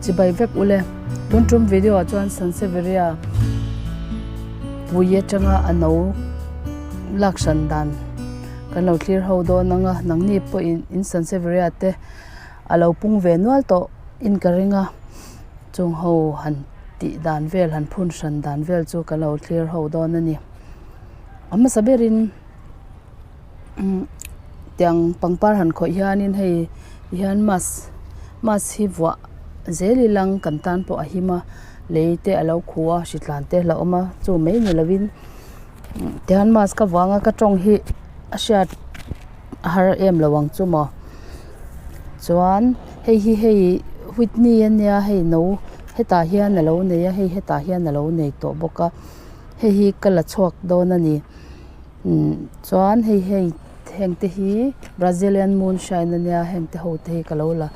Chibai vek ule. Tun tum video ah chuan Sansevieria pui atanga a no lak hran dan kan lo thlir ho dawn ang a, nangni pawhin in Sansevieria te a lo pung ve nual tawh in ka ring a, chung ho han tih dan vel han phun hran dan vel chu ka lo thlir ho dawn a ni. A hmasa berin tiang pangpar han khawih hianin hei hian mask mask hi vuah zel ilang kan tan pawh a him a lei te a lo khu a hritlan te a la awm a chu mai ni lovin tihian mask ka vuah anga ka tawng hi a hriat a har em lo ang chu maw chuan hei hi hei whitney ania hei no hetah hian a lo nei a hei hetah hian a lo nei tawh bawk a hei hi ka la chhuak dawn a ni. Umm chuan hei hei heng te hi brazilian moonshine ania heng te ho te hi ka lo la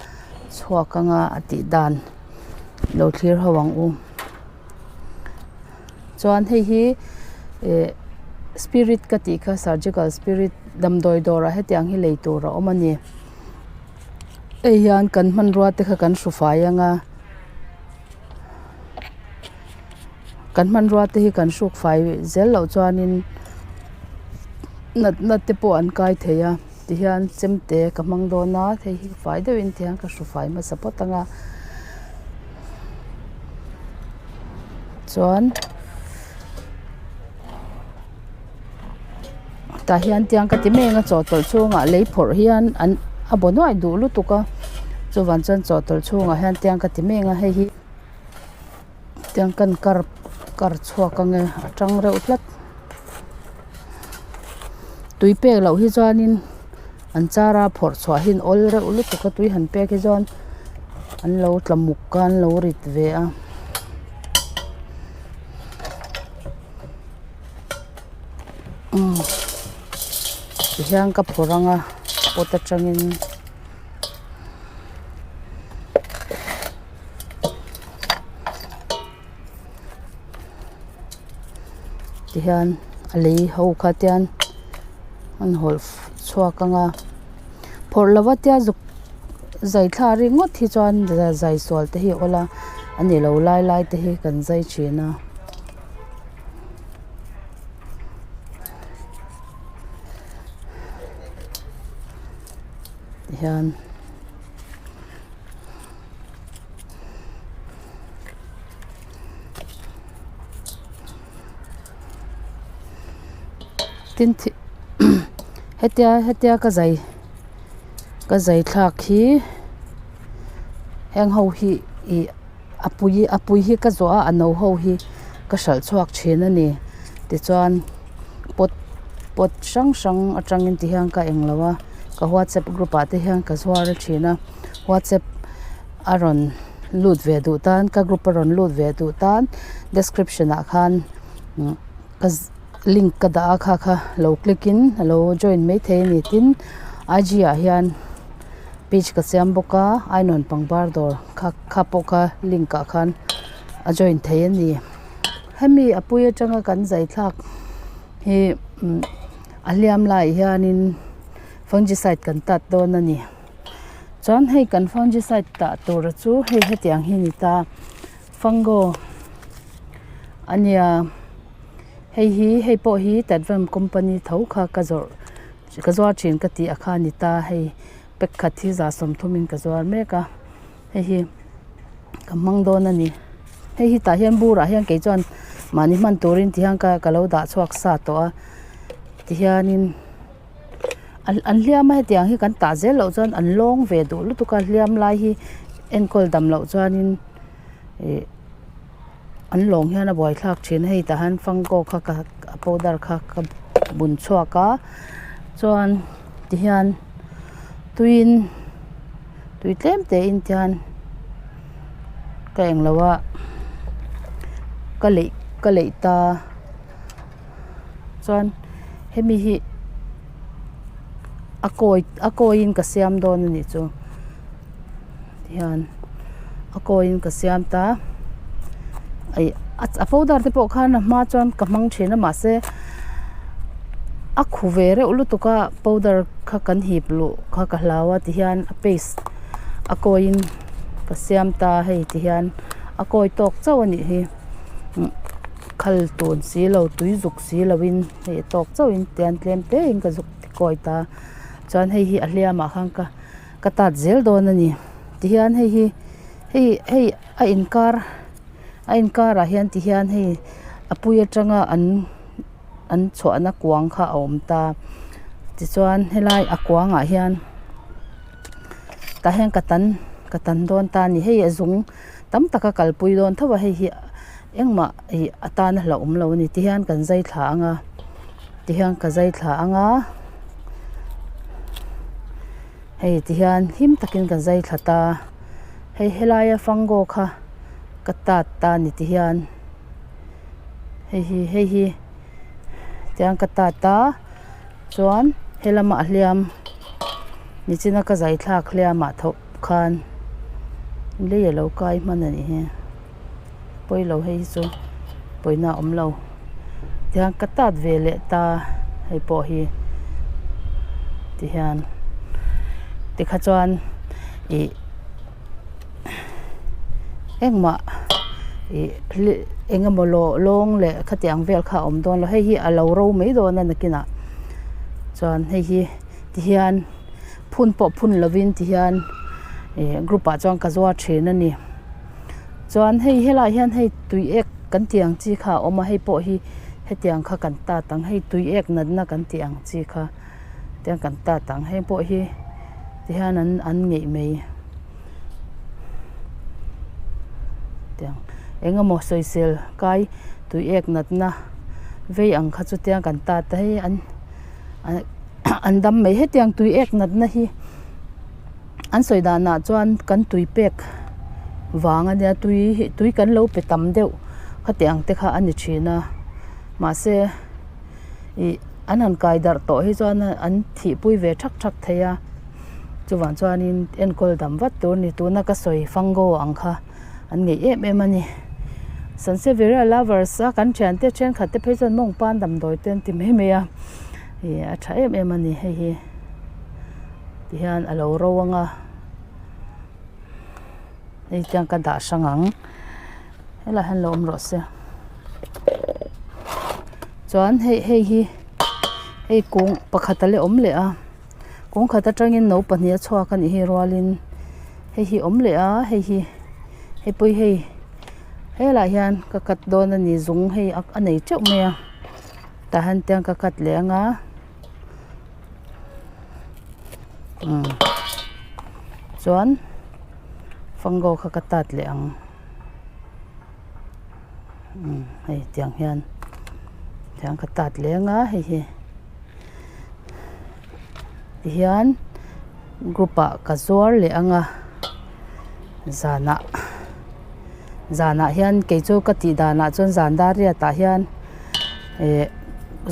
chhuak anga a tih dan lo thlir ho ang u chuan hei hi eh spirit ka tih kha surgical spirit damdawi dawrah hetiang hi lei tur a awm a ni hei hian kan hmanrua te kha kan hru fai anga. Kan hmanrua te hi kan hruk fai zel loh chuanin natna te pawh an kai thei a tihian chemte ka hmang dawn a hei hi fai deuhin tihian ka hru fai hmasa phawt ang a chuan tah hian tiang ka ti mek a chawhtawlh chhungah lei phawrh hian an a baw nuai duh lutuk a chuvang chuan chawhtawlh chhungah hian tiang ka ti mek a hei hi. Tiang kan kar kar chhuak ang e a tang reuh tlat tui pek loh hi chuanin an char a phawrh chhuah hi an awl reuh lutuk a tui han pek hi chuan an lo tla muk a an lo rit ve a. Tihian ka phawrh ang a pot atangin. Tihian a lei ho kha tian an hawlh chhuak ang a phawrh lova tia zuk zai thla ringawt hi chuan zai sual te hi a awl a a ni lo lai lai te hi kan zai thin a. Tihian. Tin thi hetia hetia ka zai ka zai thlak hi heng ho hi ih a pui a pui hi ka zawh a a no ho hi ka hralh chhuak thin a ni tichuan pot pot hrang hrang atangin ti hian ka englo a ka whatsapp group ah te hian ka zuar thin a whatsapp a rawn lut ve duh tan ka group a rawn lut ve duh tan description ah khan ka link ka dah a kha kha lo click in a lo join maithei a ni tin I g ah hian page ka siam bawk a ainawn pangpar dawr kha kha pawh kha link ah khan a join thei a ni hemi a pui atanga kan zai thlak hi a hliam laiah hianin fungicide kan tat dawn a ni. Chuan hei kan fungicide tah tur chu hei hetiang hi a ni ta fungo a nia hei hi hei pawh hi tatvam company tho kha ka zawrh ka zuar thin ka tih a kha a ni ta hei pack khat hi za sawmthum in ka zuar mek a hei hi ka hmang dawn a ni hei hi tah hian burah hian kei chuan mahni hman turin ti hian ka ka lo dah chhuak sa tawh a tihianin. An hliam a hetiang hi kan tah zel loh chuan an lawng ve duh lutuk a hliam lai hi enkawl dam loh chuanin ih an lawng hian a buaithlak thin a hei tah hian fangko kha ka a powder kha ka bun chhuak a chuan tihian tuiin tui tlem te in tihian ka englo a ka leih ka leih ta. Chuan hemi hi a kawi a kawiin ka siam dawn a nih chu tihian a kawiin ka siam ta ih a powder te pawh khan a hma chuan ka hmang thin a mahse a khu ve reuh lutuk a powder kha kan hip luh kha ka hlau a tihian a paste a kawiin. ka siam ta hei ti hian a kawi tawk chauh a nih hi khal tun si lo tui zuk si lo in hei a tawk chauh in tian tlem te in ka zuk ti kawi ta chuan hei hi a hliam ah khan ka ka tat zel dawn a ni tihian hei hi hei hei a inkar a inkar ah hian tihian hei a pui atanga an an chhuahna kuang kha a awm ta tichuan helai a kuangah hian tah hian ka tan ka tan dawn ta a ni hei a zung tam tak a kalpui dawn tho a hei hi engmah ih a tan a hlauhawm lo a ni tihian kan zai thla ang a tihian ka zai thla ang a hei tihian hlim takin ka zai thla ta hei helaia fango kha ka tat ta a ni tihian. Hei hi hei hi tiang ka tat a chuan he lamah a hliam nichina ka zai thlak hliamah tho khan lei a lo kai hman a nih hi pawilo hei hi chu pawina a awm lo tiang ka tat ve leh ta hei pawh hi tihian tikha chuan ih. Engmah ih eng emaw lawh lawng leh khatiang vel kha a awm dawn lo hei hi a lo ro mai dawn a nakinah chuan hei hi tihian phun pawh phun lovin tihian ih group ah chuan ka zuar thin a ni chuan hei helaiah hian hei tui ek kan tih ang chi kha a awm a hei pawh hi hetiang kha kan tat ang hei tui ek natna kan tih ang chi kha. Tiang kan tat ang heng pawh hi tihian an an ngeih mai tiang eng emaw sawisel kai tui ek natna vei ang kha chu tiang kan tat a hei an an dam mai hetiang tui ek natna hi an sawi danah chuan kan tui pek vang a nia tui hi tui kan lo pe tam deuh khatiang te kha a ni thin a mahse. Ih an han kai darh tawh hi chuan an thihpui ve thak thak thei a chuvang chuanin enkawl dam vat tur a ni tuna ka sawi fango ang kha an ngeih em em a ni Sansevieria lovers a kan thiante thenkhat te phei chuan mawng pan damdawi te an ti mai mai a ih a tha em em a ni hei hi tihian a lo ro ang a hei tiang ka dah hrang ang. Helaiah hian lo awm rawh se chuan hei hei hi hei kung pakhat a la awm leh a kung khat atangin no pahnih a chhuak a nih hi rualin hei hi awm leh a hei hi hei pawh hi hei helaiah hian ka cut dawn a ni zung hei a nei teuh mai a tah hian tiang ka cut leh ang a umm chuan fungo kha ka tat leh ang. Umm hei tiang hian tiang ka tat leng a hei hi tihian group ah ka zuar leh ang a zanah zanah hian kei chu ka tih danah chuan zan dar riat ah hian eh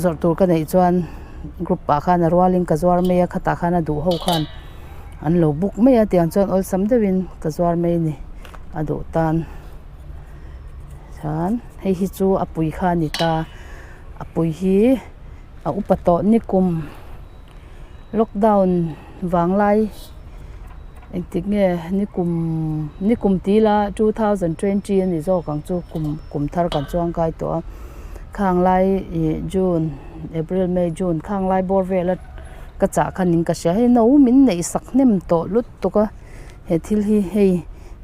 zawrh tur ka neih chuan group ah khan a rualin ka zuar mai a khatah khan a duh ho khan an lo book mai a tiang chuan awlsam deuhin ka zuar mai a ni. A duh tan chuan hei hi chu a pui kha a ni ta a pui hi a upa tawh nikum lockdown vanglai engtik nge nikum nikum tih ila 2020 a ni zawk ang chu kum kum thar kan chuang kai tawh a khang lai ih june april may june khang lai bawr vel a ka chah kha niin ka hria hei no min neih sak hnem tawh lutuk a. He thil hi hei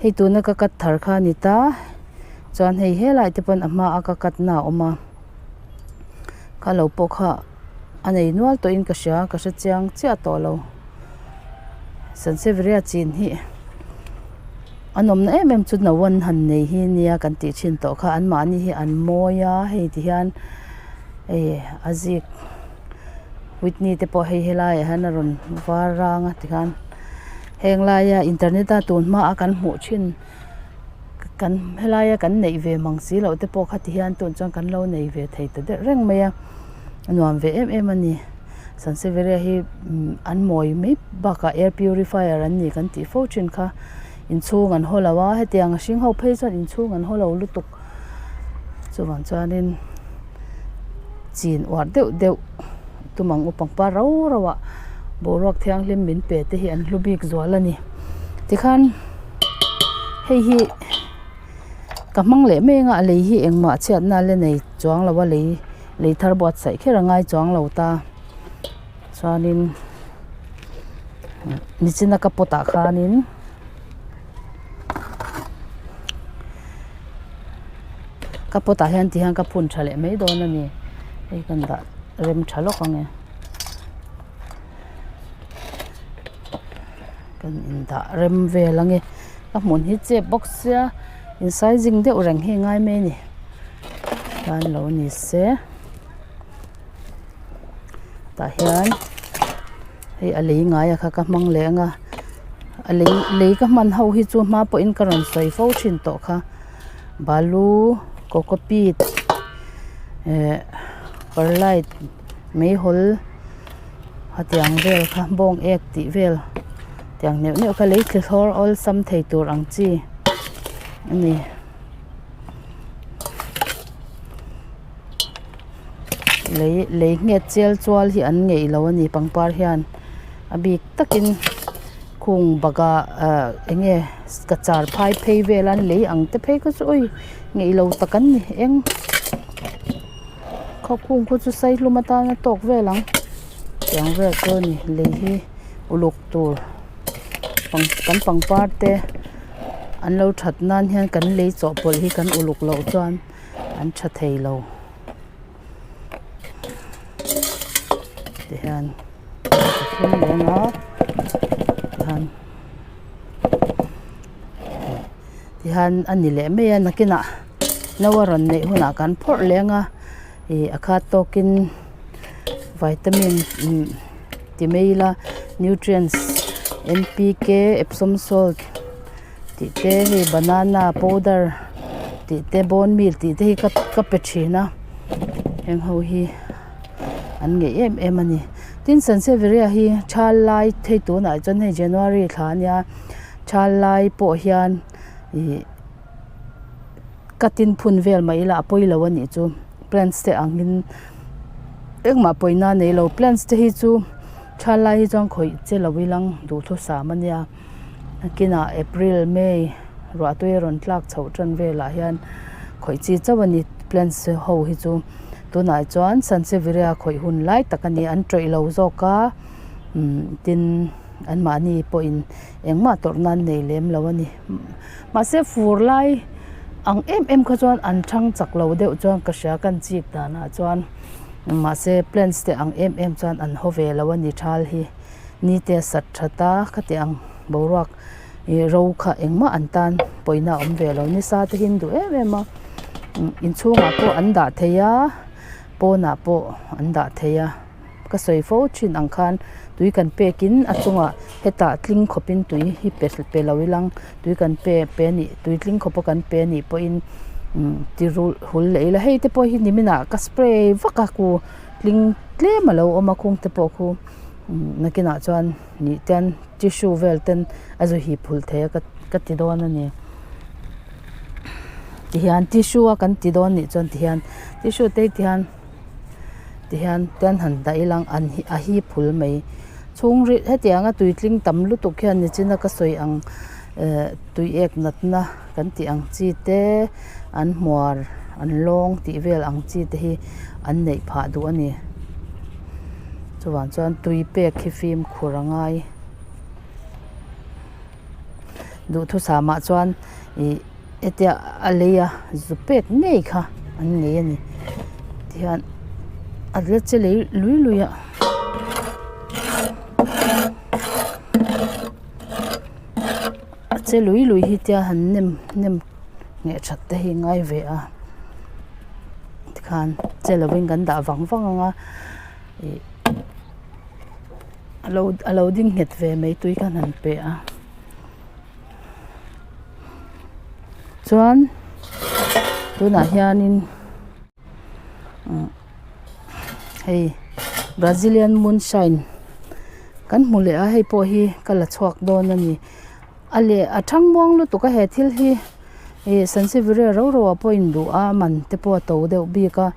hei tuna ka cut thar kha a ni ta chuan hei helai te pawn a hma a ka cut na a awm a kha lo pawh kha a nei nual tawh in ka hria ka hre chiang chiah tawh lo sansevieria chin hi a nawmna em em chu no an han nei hi nia kan tih thin tawh kha an mahni hi an mawi a hei ti hian hei a zik Whitney te pawh hei helaiah hian a rawn var rang a tikhan heng laia internet a tun hma a kan hmuh thin kan helaia kan neih ve mang si loh te pawh kha ti hian tun chuan kan lo nei ve thei ta deuh reng mai a a nuam ve em em a ni sansevieria hi an mawi mai bakah air purifier an ni kan tih fo thin kha inchhung an haw lo a hetiang a hring ho phei chuan inchhung an haw lo lutuk chuvang chuanin chin uar deuh deuh tum ang u pangpar rau rau ah boruak thianghlim min pe te hi an hlu bik zual a ni tikhan. Hei hi ka hmang leh mai anga a lei hi engmah chhiatna la nei chuang lo a lei lei thar buatsaih kher a ngai chuang lo ta chuanin nichina ka pot ah khanin ka pot ah hian tihian ka phun tha leh mai dawn a ni hei kan dah rem tha lawk ang e. Kan indah rem vel ange ka hmun hi chep bawk sia in sizing deuh reng hi a ngai mai a ni tan lo ni se tah hian hei a lei ngai a kha ka hmang leh ang a a lei lei ka hman ho hi chu hma pawhin ka rawn sawi fo thin tawh kha balu cocopeat eh perlite meihawl. Hetiang vel kha bawng ek tih vel tiang neuh neuh kha lei thlithlawr awlsam thei tur ang chi a ni. Lei lei nghet chial chual hi an ngeih lo a ni pangpar hian a bik takin khung bakah ah eng nge cachar phai phei vel a lei ang te phei kha chu awi ngeih lo tak an ni eng. Khawkhung khu chu saihlum atana tawk vel ang tiang vel chu a ni lei hi uluk tur pang kan pangpar te an lo that nan hian kan lei chawhpawlh hi kan uluk loh chuan an tha thei lo tihian a thlum leh anga tihian tihian a ni leh mai a nakinah. No a rawn neih hunah kan phawrh leh ang a ih a khat tawkin vitamin umm ti mai ila nutrients N P K epsom salt tih te hei banana powder tih te bone meal tih te hi ka ka pe thin a heng ho hi an ngeih em em a ni tin sansevieria hi thal lai hei tunah chuan hei january thla a nia thal lai pawh hian ih. Ka tin phun vel mai ila a pawi lo a nih chu plants te angin engmah pawina a nei lo plants te hi chu tha lai hi chuan khawih che lo ilang duhthusam a nia nakinah april may ruah tui a rawn tlak chhoh tan velah hian khawih chi chauh a ni plants ho hi chu tunah chuan sansevieria khawih hun lai tak a ni an tawih lo zawk a umm tin anmahni pawhin engmah tawrh nan nei lem lo a ni. Mahse fur lai ang em em kha chuan an thang chak lo deuh chuan ka hria kan chik danah chuan mahse plants te ang em em chuan an haw ve lo a ni thal hi ni te a sat that a khati ang boruak ih ro kha engmah an tan pawina a awm ve lo nisa te hi an duh em em a inchhungah pawh an dah thei a pawnah pawh an dah thei a. Ka sawi fo thin ang khan tui kan pekin a chungah hetah tling khawpin tui hi pe pe lo ilang tui kan pe pe a nih tui tling khawpa kan pe a nih pawhin umm ti rulh hul leh ila hei te pawh hi niminah ka spray vak a ku tling tlem a lo awm a khung te pawh khu umm nakinah chuan nih ten tissue vel ten a zu hip hul thei a ka ka ti dawn a ni tihian tissue a kan ti dawn nih chuan tihian tissue te hi tihian. Tihian ten han dah ilang an hi a hi phul mai chhung rih hetianga tuitling tam lutuk hian nichina ka sawi ang ehh tuiek natna kan tih ang chi te an hmuar an lawng tih vel ang chi te hi an neih phah duh a ni chuvang chuan tui pek hi fimkhur a ngai duhthusam ah chuan ih. Hetia a lei a zu pek ngei kha an nei a ni tihian a la che lei lui lui a a che lui lui hi tia han nem nem ngheh that te hi a ngai ve a tikhan che lovin kan dah vang vang ang a ih a lo a lo ding nghet ve mai tui khan han pe a. Chuan tunah hianin umm hei brazilian moonshine kan hmu leh a hei pawh hi ka la chhuak dawn a ni a leh a thang muang lutuk a he thil hi ih sansevieria rau rau ah pawh a induh a man te pawh a to deuh bik a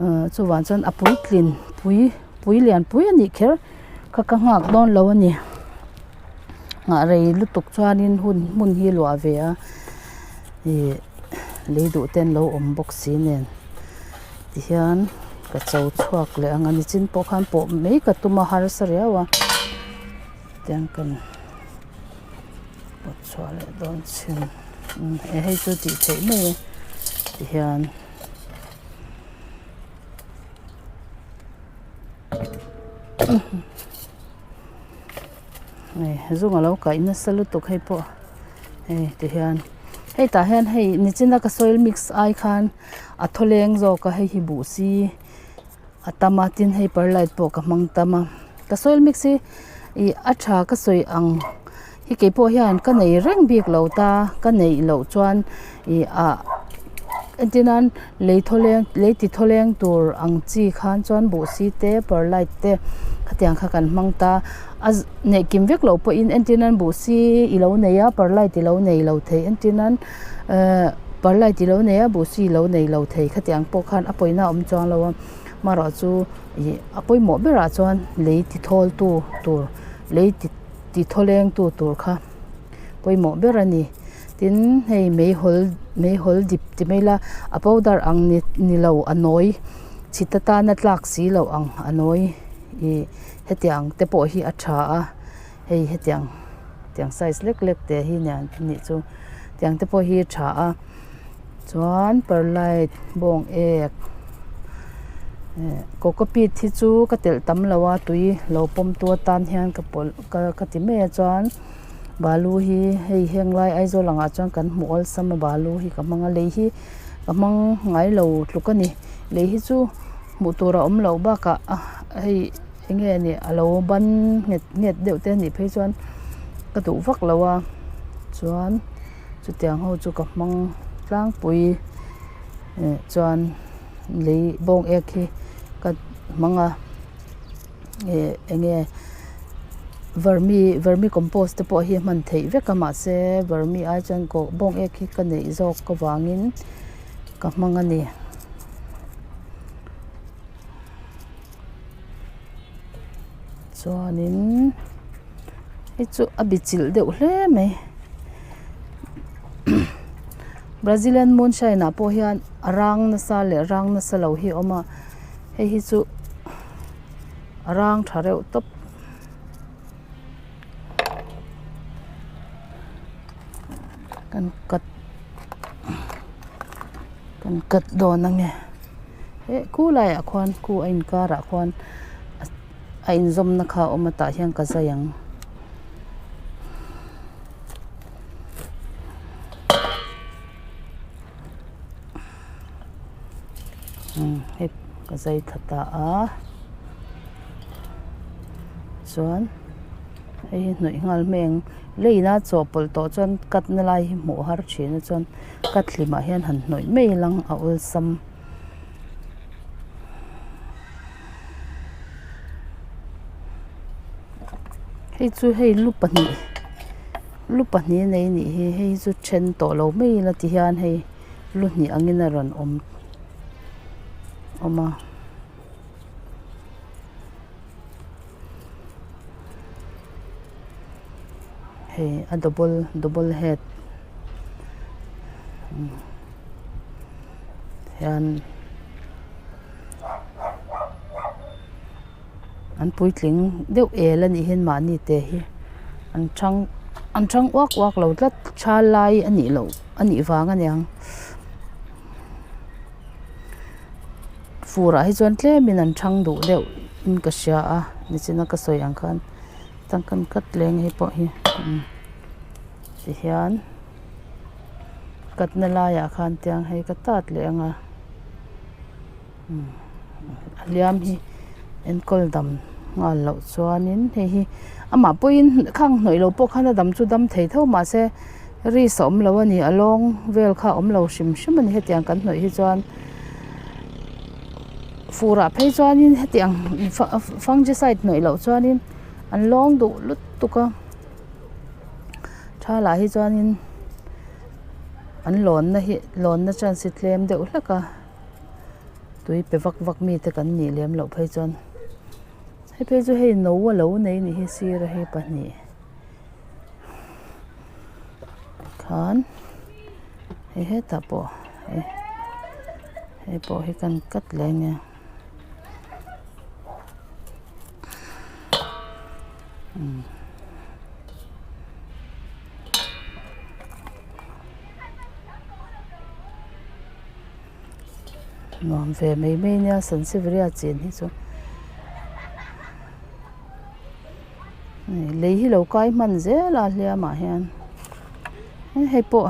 ahh chuvang chuan a puitlin pui pui lian pui a nih kher kha ka nghak dawn lo a ni. Nghah rei lutuk chuanin hun hmun hi luah ve a ih lei duh te an lo awm bawk si nen tihian ka cho chhuak leh ang a nichin pawh khan pawh mai ka tum a harsa riau a tiang kan pawt chhuah leh dawn chhin eh hei chu tih theih mai a tihian. Zung a lo kaih nasa lutuk hei pawh hei ti hian hei tah hian hei nichina ka soil mix ai khan a thaw leng zawk a hei hi buh si a tam a tin hei perlite pawh ka hmang tam a ka soil mix hi ih a tha ka sawi ang hi keipawh hian ka nei reng bik lo ta ka neih loh chuan ih ah entir nan lei thaw leng lei ti thaw leng tur ang chi khan chuan buh si te perlite te khatiang kha kan hmang ta a neih kim vek loh pawhin entir nan buh si i lo nei a perlite i lo nei lo thei entir nan ehh perlite i lo nei a buh si i lo nei lo thei khatiang pawh khan a pawina a awm chuang lo a amaherawhchu ih a pawimawh berah chuan lei ti thawl tu tur lei ti ti thaw leng tu tur kha pawimawh ber a ni tin hei meihawl meihawl dip ti mai ila a powder ang ni ni lo a nawi chhit atana tlak si loh ang a nawi ih hetiang te pawh hi a tha a hei hetiang tiang size lek lek te hi nia nih chu tiang te pawh hi a tha a chuan perlite bawng ek eh cocopeat hi chu ka telh tam lo a tui lo pawm tu atan hian ka pawlh ka ka ti mai a chuan balu hi hei heng lai Aizawl ang ah chuan kan hmuh awlsam a balu hi ka hmang a lei hi ka hmang ngai lo tluk a ni lei hi chu hmuh tur a awm loh bakah hei eng nge ni a lo ban nghet nghet deuh te a nih phei chuan ka duh vak lo a chuan chutiang ho chu ka hmang tlangpui eh chuan lei bawng ek hi ka hmang a eh eng nge vermi vermi compost te pawh hi a hman theih vek a mahse vermi ai chuan bawng ek hi ka neih zawk avangin ka hmang a ni. Chuanin hei chu a bi chilh deuh hle mai brazilian moonshine ah pawh hian a rang nasa leh rang nasa lo hi a awm a hei hi chu a rang tha reuh tawp. Kan cut kan cut dawn ange eh khu laiah khuan khu a inkarah khuan a inzawmna kha a awm a tah hian ka zai ang. Hei ka zai thla ta a chuan hei hi hnawih nghal hmel ang leiin a chawhpawlh tawh chuan cut na lai hi hmuh har thin a chuan cut hlimah hian han hnawih mai lang a awlsam. Hei chu hei lu pahnih lu pahnih a nei a nih hi hei chu then tawh lo mai ila ti hian hei lu hnih angin a rawn awm awm a. Hei a double double head hian an puitling deuh el a nih hian mahni te hi an thang an thang uak uak lo tlat tha lai a nih loh a nih vang a niang fur ah hi chuan tlem in an thang duh deuh in ka hria a nichina ka sawi ang khan tangkan cut leng hei pawh hi tihian. Katna laiah khan tiang hei ka tat leh ang a a hliam hi enkawl dam nghal loh chuanin hei hi amah pawhin khang hnawih loh pawh khan a dam chu dam thei tho mahse risk a awm lo a ni a lawng vel kha a awm lo hrim hrim a ni hetiang kan hnawih hi chuan furah phei chuanin hetiang fungicide hnawih loh chuanin an lawng duh lutuk a. Tha lah hi chuanin an lawnna hi lawnna chance hi tlem deuh hlek a tui pe vak vak mi te kan nih lem loh phei chuan hei phei chu hei no a lo nei a nih hi sir a hei pahnih. Tikhan hei hetah pawh hei hei pawh hi kan cut leh ania. Nuam ve mai mai nia sansevieria chen hi chu lei hi lo kai hman zel a hliam ah hian hei pawh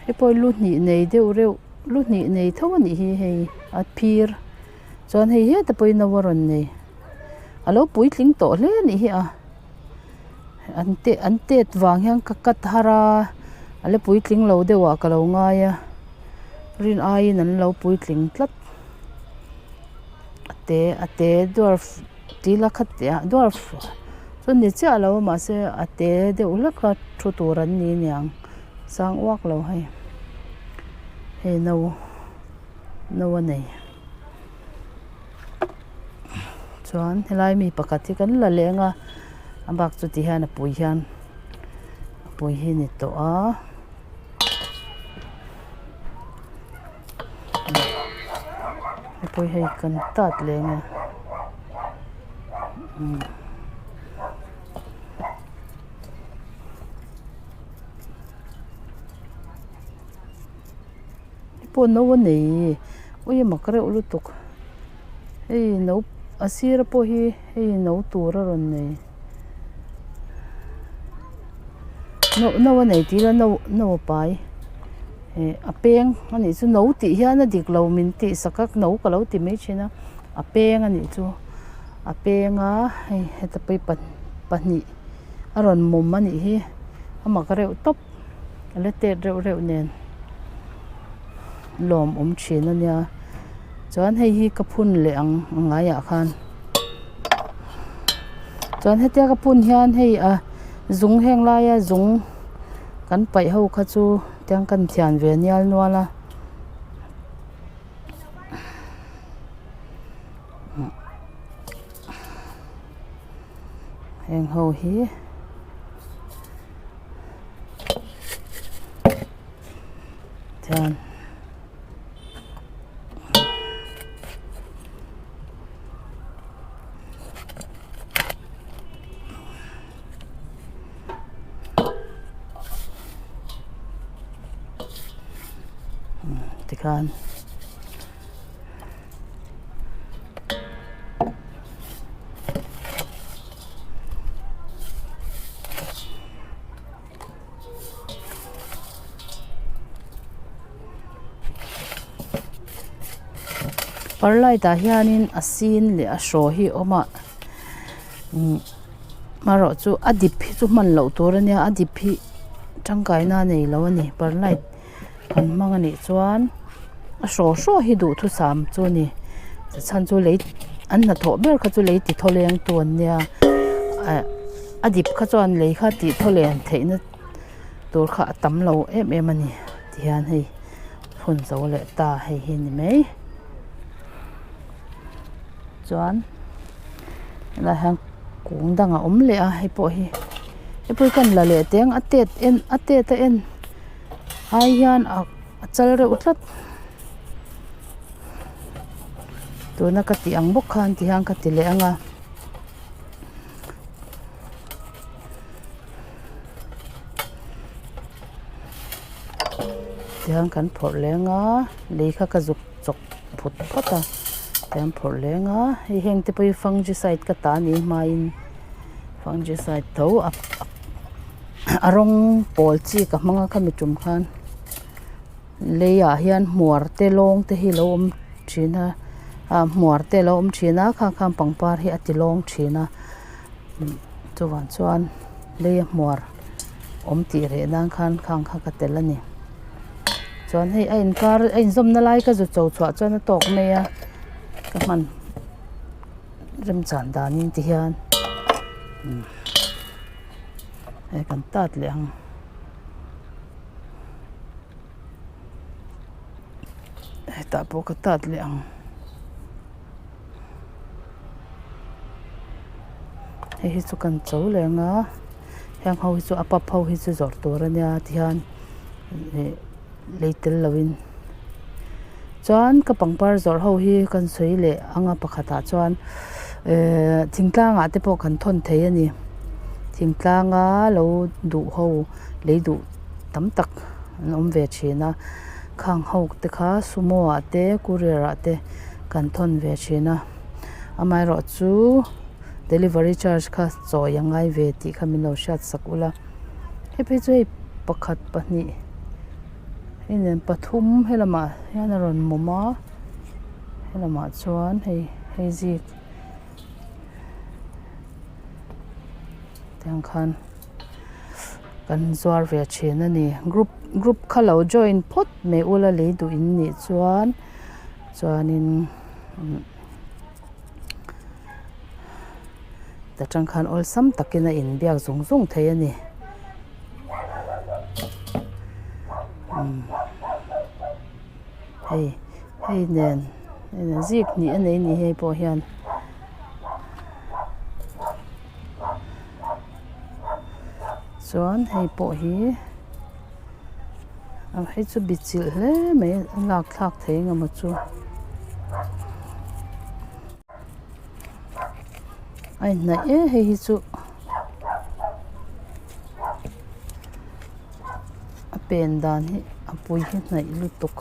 hei pawh lu hnih nei deuh reuh lu hnih nei tho a nih hi hei a phir chuan hei heta pawhin no a rawn nei a lo puitling tawh hle a nih hi a. An te an tet vang hian ka cut har a a la puitling lo deuh ah ka lo ngai a rin aiin an lo puitling tlat a te a te dwarf tih ila khatia dwarf chu ni chiah lo a mahse a te deuh hlek a thu tur an ni aniang sang uak lo hei hei no no a nei. Chuan helai mi pakhat hi kan la leng a a bak chu ti hian a pui hian a pui hi a ni tawh a a pui hei kan tat leng a umm. Pawh no a nei ui a mak reuh lutuk hei no a sir pawh hi hei no tur a rawn nei no no a nei tih ila no no a pai ih a peng a nih chu no tih hian a dik lo min tih sak a no ka lo ti mai thin a a peng a nih chu a peng a hei heta pawh hi pahnih a rawn mawm a nih hi a mak reuh tawp. A la tet reuh reuh nen lawm awm thin a nia chuan hei hi ka phun leh ang a ngaiah khan chuan hetia ka phun hian hei a zung heng laia zung kan paih ho kha chu tiang kan thian ve nial nual a. Heng ho hi chuan tikhan. Perlite ah hianin a sin leh a hraw hi a awm a umm amaherawhchu a dip hi chu hman loh tur a nia a dip hi tangkaina a nei lo a ni perlite kan hmang a nih chuan a hraw hraw hi duhthusam chu a ni chhan chu lei an hnathawh ber kha chu lei ti thaw leng tu an nia ah a dip kha chuan lei kha tih thaw len theih na tur kha a tam lo em em a ni tihian hei phun zo leh ta hei hi a ni mai chuan helaiah hian kung dang a awm leh a hei pawh hi hei pawh hi ka la leh teh ang a tet en a tet a en. Ai hian a chal reuh tlat tuna ka tih ang bawk khan ti hian ka ti leh ang a tihian kan phawrh leh ang a lei kha ka zuk chawk phut phawt a tihian phawrh leh ang a hei heng te pawh hi fungicide ka ta ni hmain fungicide tho a. A rawng pawl chi ka hmang a khami tum khan leiah hian hmuar te lawng te hi alo awm thin a ah hmuar te alo awm thin a khang khan pangpar hi a ti lawng thin a chuvang chuan lei a hmuar awm tih reh nan khan khang kha ka tel a ni chuan hei a inkar a inzawmna lai ka zu cho chhuah chuan a tawk mai a ka hman. Remchan danin ti hian hei kan tat leh ang hetah pawh ka tat leh ang hei hi chu kan cho leh ang a. Heng ho hi chu a pap ho hi chu zawrh tur a nia tihian ih lei tel lovin chuan ka pangpar zawrh ho hi kan sawi leh ang a pakhatah chuan ehh thingtlangah te pawh kan thawn thei a ni thingtlanga lo duh ho lei duh tam tak an awm ve thin a khang ho te kha sumo ah te courier ah te kan thawn ve thin a amaherawhchu. Delivery charge kha chawi a ngai ve tih kha min lo hriat sak ula hei phei chu hei pakhat pahnih hei nen pathum helamah hian a rawn mawm a helamah chuan hei hei zik tiang khan kan zuar ve thin a ni group group kha lo join phawt mai ula lei duh in nih chuan chuanin. Ta tang khan awlsam takin a inbiak zung zung thei a ni umm hei hei nen zik hnih a nei a ni hei pawh hian. Chuan hei pawh hi hei chu bi chilh hle mai a lak thlak thei eng emaw chu a inhnaih e hei hi chu a pen dan hi a pui hi hnaih lutuk.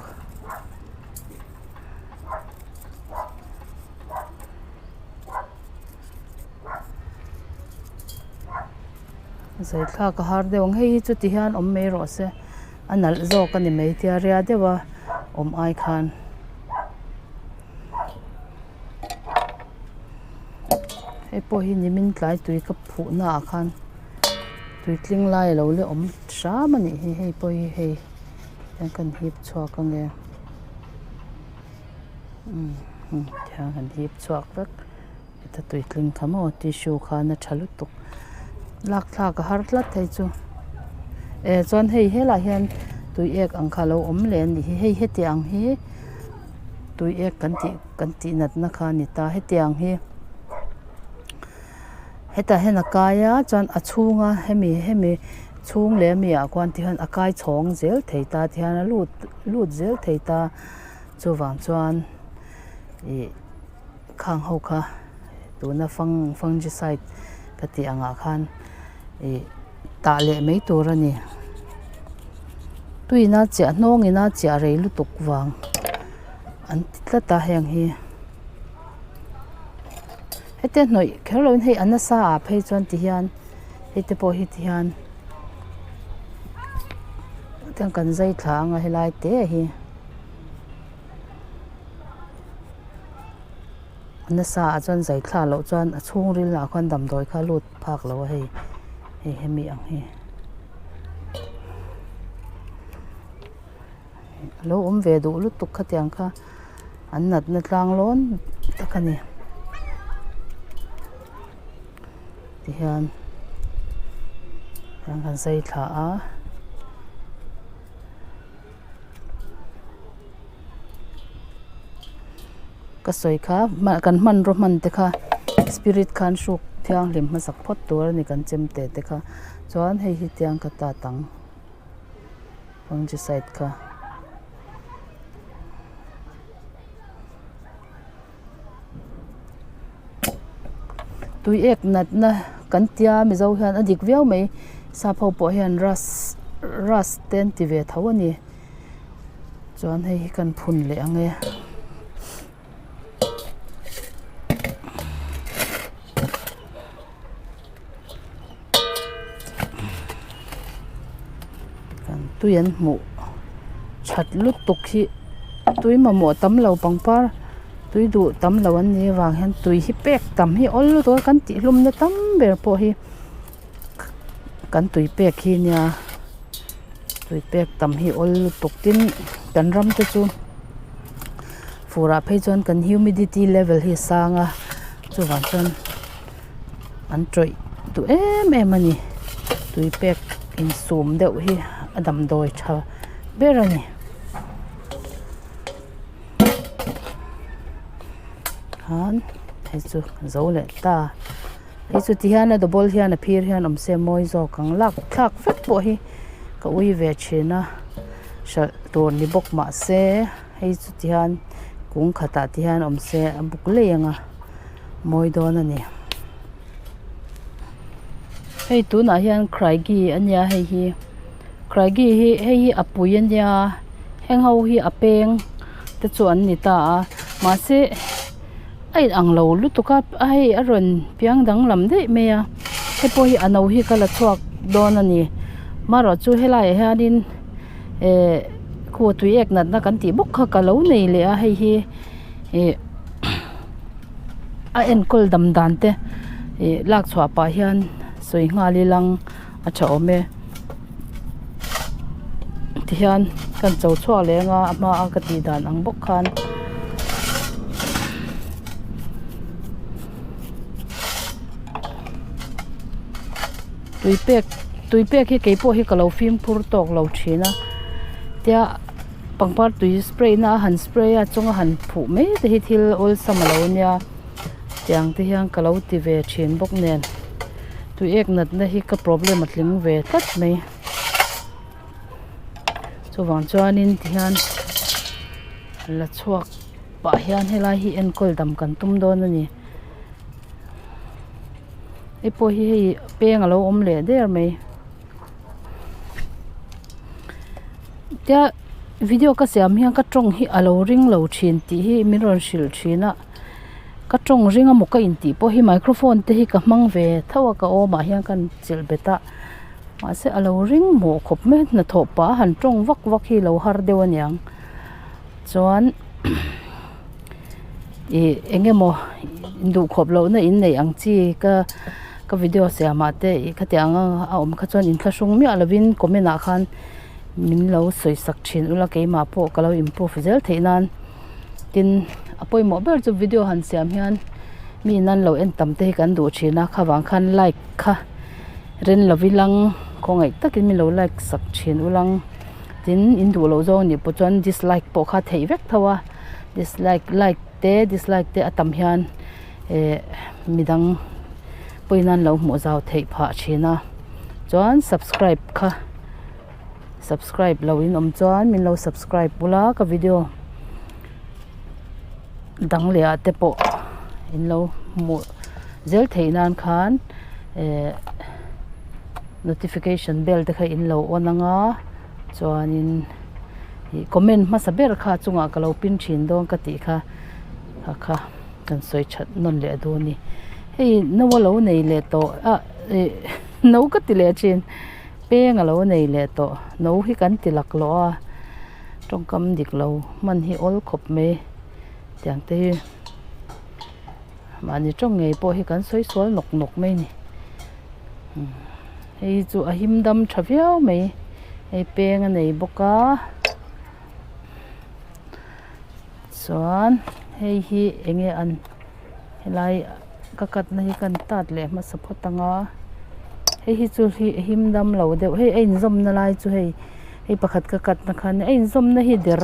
Zai thlak a har deuh ang hei hi chu ti hian awm mai rawh se a nalh zawk a ni mai tia ria deuh a awm ai khan. Hei pawh hi nimin tlai tui ka phuh naah khan tui tling lai a lo la awm hram a nih hi hei pawh hi hei hian kan hip chhuak ange umm tihian kan hip chhuak vek. Heta tui tling kha maw tissue khan a tha lutuk lak thlak a har tlat thei chu eh chuan hei helaiah hian tui ek ang kha alo awm leh a nih hi hei hetiang hi tui ek kan tih kan tih natna kha a ni ta hetiang hi hetah hian a kai a chuan a chhunga hemi hemi chhung leh ami ah khuan ti hian a kai chhawng zel thei ta ti hian a lut lut zel thei ta chuvang chuan ih. Khang ho kha tuna fang fungicide ka tih angah khan ih tah leh mai tur a ni. Tuina chiah hnawngina chiah rei lutuk vang an ti tlat a heng hi. Hetiang hnawih kher loin hei a nasa ah phei chuan ti hian hei te pawh hi ti hian tiang kan zai thla anga helai te hi. Nasa ah chuan zai thla loh chuan a chhungril ah khuan damdawi kha a lut phak lo a hei hei hemi ang hi a lo awm ve duh lutuk khatiang kha an natna tlang lawn tak a ni tihian tihian kan zai thla a. Ka sawi kha kan hmanraw hman te kha spirit khan hruk thianghlim hmasak phawt tur a ni kan chem te te kha chuan hei hi tiang ka tat ang fungicide kha. Tui ek natna kan tia mizo hian a dik viau mai sap ho pawh hian rust rust te an ti ve tho a ni chuan hei hi kan phun leh ang e. Tui an hmuh that lutuk hi tui mamawh tam lo pangpar tui duh tam lo an nih avang hian tui hi pek tam hi awl lutuk a kan tih hlum na tam ber pawh hi kan tui pek hi nia tui pek tam hi awl lutuk tin kan ram te chu fur ah phei chuan kan humidity level hi a sang a chuvang chuan. An tawih duh em em a ni tui pek insum deuh hi a damdawi tha ber a ni. Khan hei chu zo leh ta. Hei chu ti hian a double hian a phir hian awm se mawi zawk ang lak thlak vek pawh hi ka ui ve thin a hralh tur ni bawk mah se hei chu ti hian kung khatah te hian awm se a buk lei ang a mawi dawn a ni. Hei tunah hian craigie a nia hei hi craigie hi hei hi a pui a nia heng ho hi a peng te chu an ni ta a mahse a in ang lo lutuk a a hei a rawn piang danglam daih mai a hei pawh hi a no hi ka la chhuak dawn a ni marawh chu helaiah hianin ehh khu tui ek natna kan tih bawk kha ka lo nei leh a hei hi ih a enkawl dam dan te ih lak chhuah pah hian sawi nghal ilang a tha awm e tihian kan cho chhuak leh anga a hma a ka tih dan ang bawk khan. Tui pek tui pek hi keipawh hi ka lo fimkhur tawk lo thin a tia pangpar tui spray na a han spray a chunga han phuh mai te hi thil awlsam a lo nia tiang te hian ka lo ti ve thin bawk nen tui ek natna hi ka problem a tling ve tlat mai chuvang chuanin tihian la chhuak pah hian helai hi enkawl dam kan tum dawn a ni. Hei pawh hi hei peng a lo awm leh der mai tia video ka siam hian ka tawng hi a lo ring lo thin tih hi min rawn hrilh thin a ka tawng ring emaw ka intih pawh hi microphone te hi ka hmang ve tho a ka awmah hian ka chelh bet a mahse a lo ring mawh khawp mai a hnathawh pah a han tawng vak vak hi a lo har deuh aniang chuan. Ih eng emaw duhkhawp lohna in neih ang chi ka ka video siam ah te ih khatiang a a awm kha chuan inthlahrung miah lovin comment ah khan min lo sawi sak thin ula keimah pawh ka lo improve zel theih nan tin a pawimawh ber chu video han siam hian mi in an lo en tam te hi kan duh thin a khavang khan like kha ren lo ilang khawngaih takin min lo like sak thin ulang tin in duh loh zawng nih pawh chuan dislike pawh kha theih vek tho a. Dislike like te dislike te a tam hian eh midang pawhin an lo hmuh zau theih phah thin a chuan subscribe kha subscribe lo in awm chuan min lo subscribe bula ka video dang leh ah te pawh in lo hmuh zel theih nan khan eh notification bell te kha in lo on anga chuanin. Ih comment hmasa ber kha chungah ka lo pin thin dawn ka tih kha kha kha kan sawi that nawn leh dawn a ni hei no a lo nei leh tawh ah ih no ka ti leh thin peng a lo nei leh tawh no hi kan ti laklawh a tawngkam dik lo hman hi awl khawp mai tiang te hi mahni tawng ngei pawh hi kan sawi sual nawk nawk mai a ni. Hei chu a him dam tha viau mai hei peng a nei bawk a chuan hei hi eng nge an helai ka cut na hi ka han tat leh hmasa phawt ang a hei hi chu hi a him dam lo deuh hei a inzawm na lai chu hei hei pakhat ka cut na khan a inzawm na hi der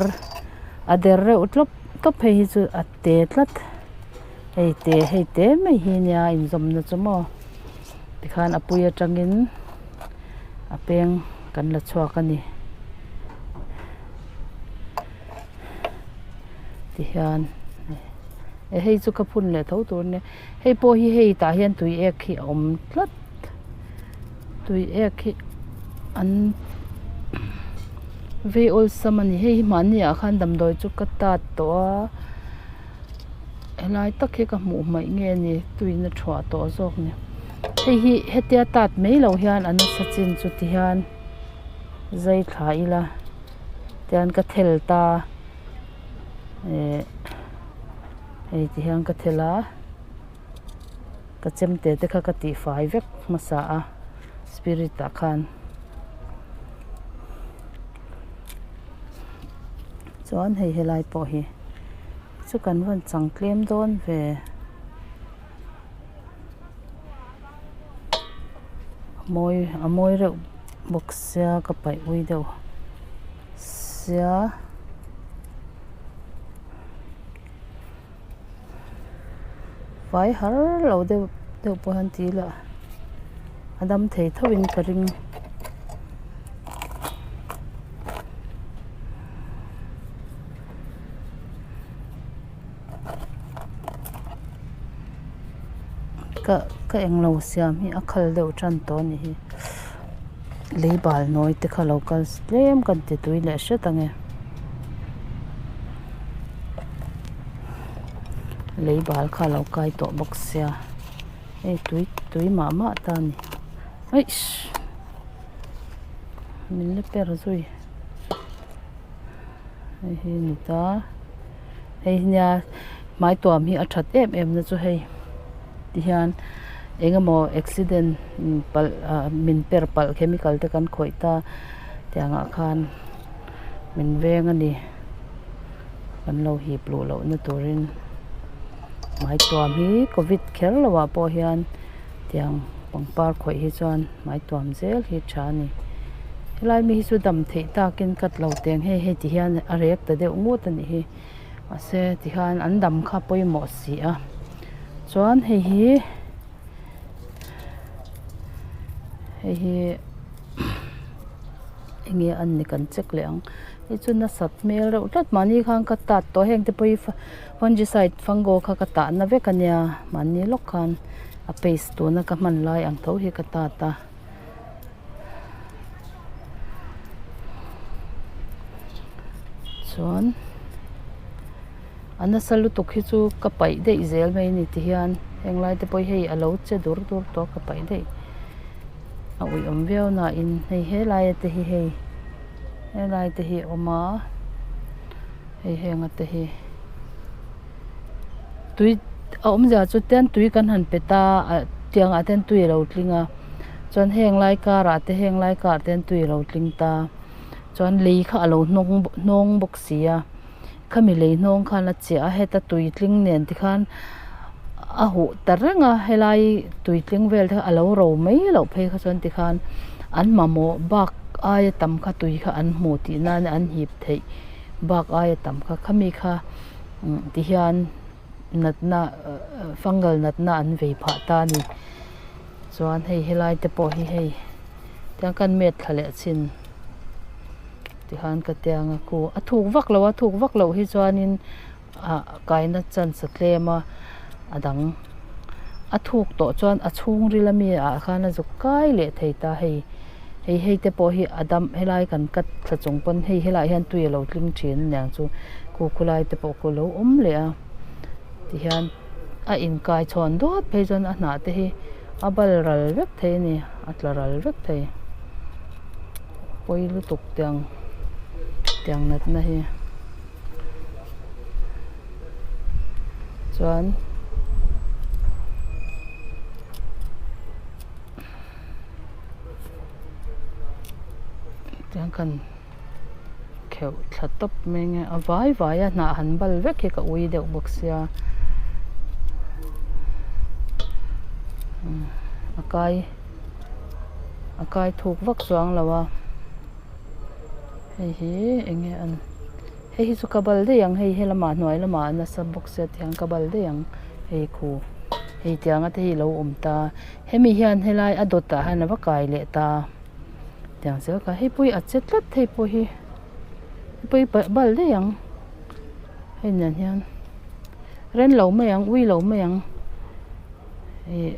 a der reuh tlawp tlawp hei hi chu a te tlat hei te hei te mai hi nia a inzawm na chu maw. Tikhan a pui atangin a peng kan la chhuak a ni. Tihian eh hei chu ka phun leh tho tur a nia hei pawh hi hei tah hian tui ek hi a awm tlat tui ek hi an vei awlsam a ni hei hi mahni ah khan damdawi chu ka tat tawh a. Helai tak hi ka hmuh hmaih nge ni tuiin a thuah tawh zawk ni hei hi hetia tat mai loh hian a nasa chin chu ti hian zai thla ila tian ka thel ta eh hei ti hian ka thel a ka chemte te kha ka tihfai vek hmasa a spirit ah khan. Chuan hei helai pawh hi chu kan rawn chang tlem dawn ve. A mawi a mawi reuh bawk sia ka paih ui deuh sia. Vai har lo deuh. deuh pawh hian ti ila a dam thei tho in ka ring. Ka ka englo siam hi a khal deuh tan tawh a ni hi lei bal nawi te kha lo kal tlem kan ti tui leh hret ang e lei bal kha a lo kai tawh bawk sia hei tui tui mah mah ta a ni eish min la per zui. Hei hi a ni ta hei nia hmai tuam hi a that em em na chu hei ti hian eng emaw accident palh ah min per palh chemical te kan khawih ta tiang ah khan min veng a ni kan lo hip luh loh na turin hmai tuam hi covid kher lo ah pawh hian tiang pangpar khawih hi chuan hmai tuam zel hi tha a ni helai mi hi chu dam theih takin cut lo teng hei hei ti hian a rek ta deuh ngut a nih hi mahse ti khan an dam kha pawimawh si a chuan hei hi hei hi enge an ni kan check leh ang hei chu nasat hmel reuh tlat mahni khan ka tat tawh heng te pawh hi fungicide fungo kha ka tah na vek a nia mahni lawk khan. A paste tuna ka hman lai ang tho hi ka tat a. Chuan a nasa lutuk hi chu ka paih daih zel mai a ni ti hian heng lai te pawh hi hei a lo che dur dur tawh a ka paih daih a uiawm viau nain hei helai te hi hei helai te hi a awm a hei heng a te hi. Tui a awmzia chu ten tui kan han pe ta a tiang ah ten tui a lo tling a chuan heng lai karah te heng lai karah te tui a lo tling ta chuan lei kha a lo hnawng hnawng bawk si a khami lei hnawng khan a chiah a heta tui tling nen tikhan a huh ta reng a helai tui tling vel te kha a lo ro mai loh phei kha chuan tikhan an mamawh bak aia tam kha tui kha an hmu tih nan an hip theih bak aia tam kha khami kha. Ti hian natna fungal natna an vei phah ta a ni chuan hei helai te pawh hi hei tiang kan met thla leh chin tikhan ka tiang a khu a thuk vak lo a thuk vak loh hi chuanin ah kaina chance a tlem a a dang a thuk tawh chuan a chhungril ami ah khan a zuk kai leh thei ta hei hei hei te pawh hi a dam helai kan cut thla chung pawn hei helaiah hian tui a lo tling thin aniang chu khu khulai te pawh khu a lo awm leh a tihian a inkai chhawn duat phei chuan a hnah te hi a bal ral vek thei a ni a tla ral vek thei pawi lutuk tiang tiang natna hi. Chuan tiang kan kheuh thla tawp mai nge a vai vai a hnah han bal vek hi ka ui deuh bawk sia a kai a kai thuk vak chuang lo a. Hei hi eng nge an hei hi chu ka bal daih ang hei helamah hnuai lamah a nasa bawk sia tiang ka bal daih ang hei khu hei tianga te hi a lo awm ta hemi hian helai a dawtah hian a va kai leh ta tiang zel kha hei pawh hi a che tlat hei pawh hi hei pawh hi bal daih ang hei nen hian ren lo mai ang ui lo mai ang ih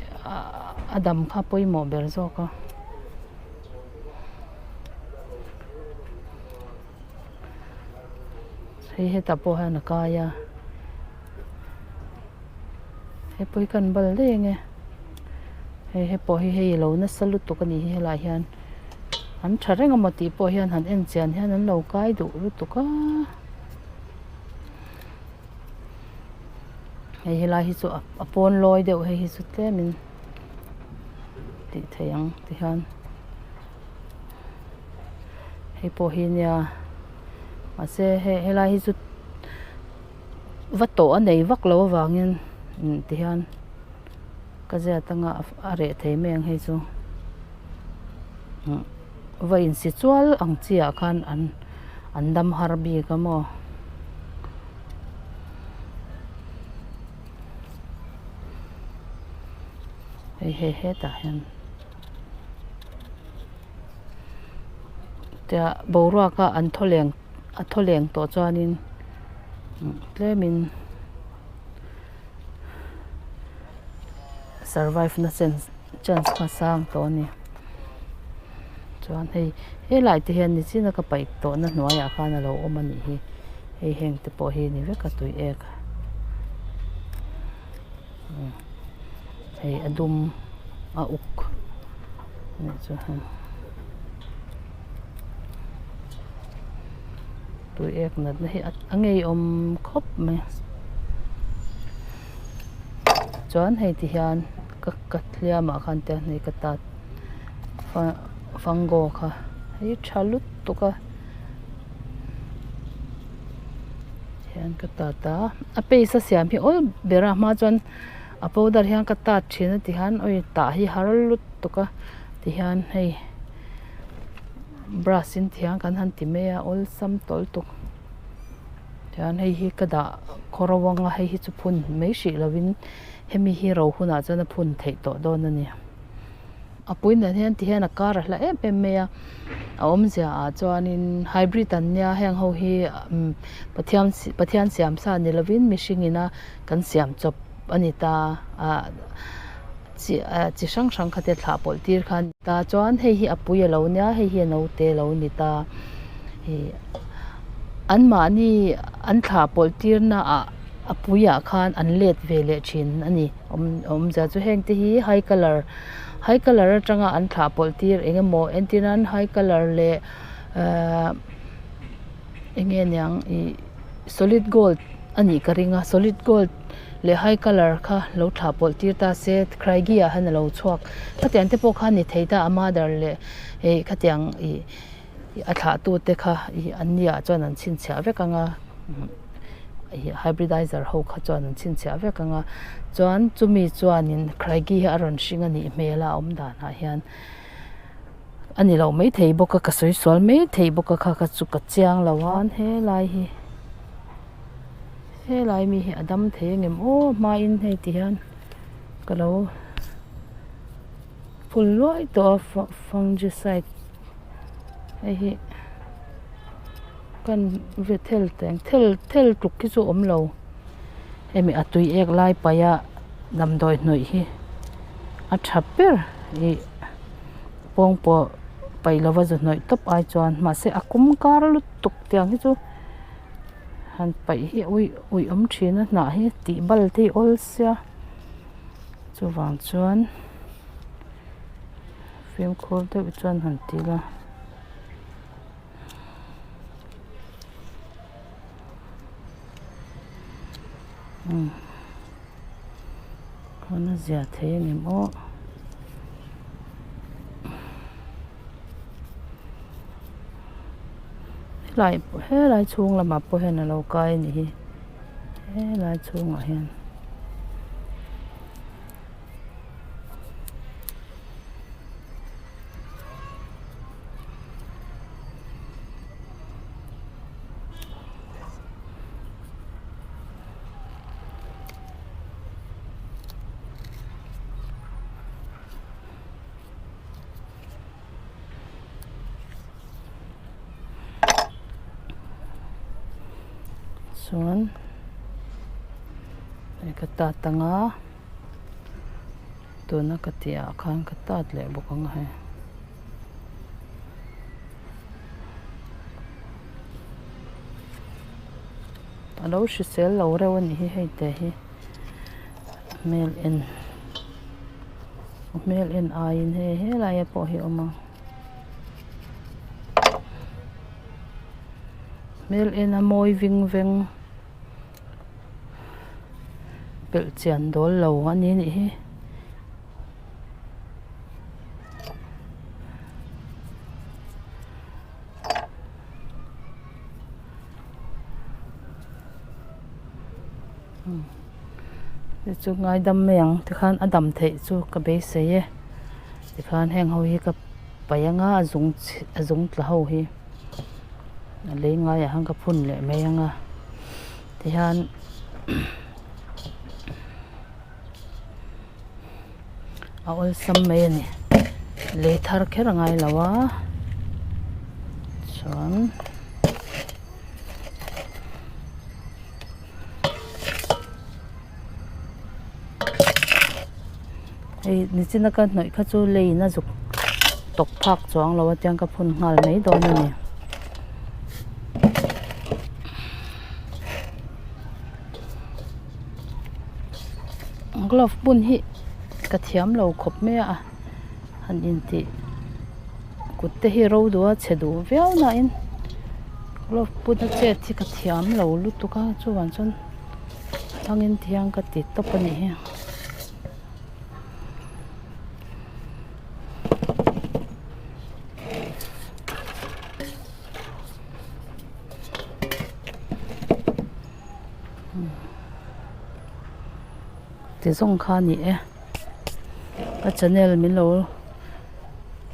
a dam kha pawimawh ber zawk a. Hei hetah pawh hian a kai a hei pawh hi kan bal daih ang e hei he pawh hi hei a lo nasa lutuk a nih hi helaiah hian an tha reng emaw tih pawh hian han en chian hian an lo kai duh lutuk a hei helai hi chu a pawn lawi deuh hei hi chu tlem in. Tih theih ang ti hian hei pawh hi nia mahse hei helai hi chu va tawh a nei vak lo avangin ti hian ka ziat anga a reh thei mai ang hei chu va insi chual ang chi ah khan an an dam har bik a maw. Hei hei hetah hian tia boruaka an thaw leng a thaw leng tawh chuanin tlemin survive na chance chance kha a sang tawh a ni chuan hei helai te hian nichina ka paih tawhna hnuaiah khan a lo awm a nih hi hei heng te pawh hi ni vek a tui ek. Hei a dum a uk anih chu hei tui ek natna hi a ngeiawm khawp mai chuan hei ti hian ka ka hliam ah khan te hei ka tat fango kha hei tha lutuk a. Hian ka tat a a paste a siam hi awl ber a hma chuan a powder hian ka tat thin a tihian awi tah hi har lutuk a tihian hei brush in tihian kan han ti mai a awlsam tawh lutuk tihian hei hi ka dah khaw ro anga hei hi chu phun mai hrih lovin hemi hi ro hunah chuan a phun theih tawh dawn a ni. A pui nen hian ti hian a kar a hla em em mai a a awmzia ah chuanin hybrid an nia heng ho hi umm pathian pathian siam sa ni lovin mihring ina kan siam chawp a ni ta ah chi ah chi hrang hrang kha te thlah pawlh tir kha a ni ta chuan hei hi a pui a lo nia hei hi a naute a lo ni ta ih anmahni an thlah pawlh tir na ah a puiah khan an let ve leh thin a ni awm awmzia chu heng te hi high colour high colour atanga an thlah pawlh tir eng emaw entir nan high colour leh ahh eng nge niang ih solid gold a nih ka ring a solid gold leh high colour kha lo thlah pawlh tir ta se craigi ah hian alo chhuak khatiang te pawh kha a ni thei ta a mother leh ih khatiang ih a thlah tu te kha ih an ni ah chuan an chhinchhiah vek anga ih hybridizer ho kha chuan an chhinchhiah vek anga chuan chumi chuanin craigi hi a rawn hring a nih hmel a a awm danah hian a ni lo maithei bawk a ka sawi sual maithei bawk a kha kha chu ka chiang lo a helai hi helai mi hi a dam thei angem aw hmain hei ti hian ka lo phul luai tawh a fungicide. Hei hi kan ve thel teng thel thel tluk hi chu a awm lo hemi a tui ek lai paih a damdawi hnawih hi a tha ber ih pawngpaw paih lova zu hnawih tawp ai chuan mahse a kum kar lutuk tiang hi chu han paih hi a uih uih awm thin a hnah hi tih bal te hi a awl sia chuvang chuan. Fimkhur deuh chuan han ti ila umm khawn a zia thei a ni maw helai helai chhung lamah pawh hian a lo kai a nih hi helai chhungah hian. Chuan hei ka tat anga tuna ka tih ah khan ka tat leh bawk ang a hei. A lo hrisel lo reuh a nih hi hei te hi hmel en hmel en aiin hei helai ah pawh hi a awm a hmel en a mawi ving veng pelh chian dawl lo a ni nih hi. Chu ngaidam mai ang tikhan a dam theih chu ka beisei e tikhan heng ho hi ka paih anga a zung a zung tla ho hi a lei ngaiah hian ka phun leh mai anga tihian A awlsam mai a ni. Lei thar kher a ngai lo a. Chuan hei nichina ka hnawih kha chu leiin a zuk tawk phak chuang lo a tiang ka phun nghal mai dawn a ni. Glove bun hi ka thiam lo khawp mai a han intih kut te hi ro duh a chhe duh viau nain glove bun a chet hi ka thiam lo lutuk a chuvang chuan hmangin thiang ka ti tawp a nih hi. Ti zawng kha a ni e ka channel min lo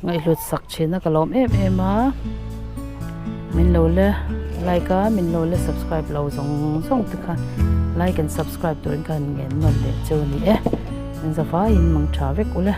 ngaihhlut sak thin a ka lawm em em a min lo la like a min lo la subscribe lo zawng zawng te kha like and subscribe turin ka han ngen nawn leh cheu a ni e min zavaiin mang tha vek ula.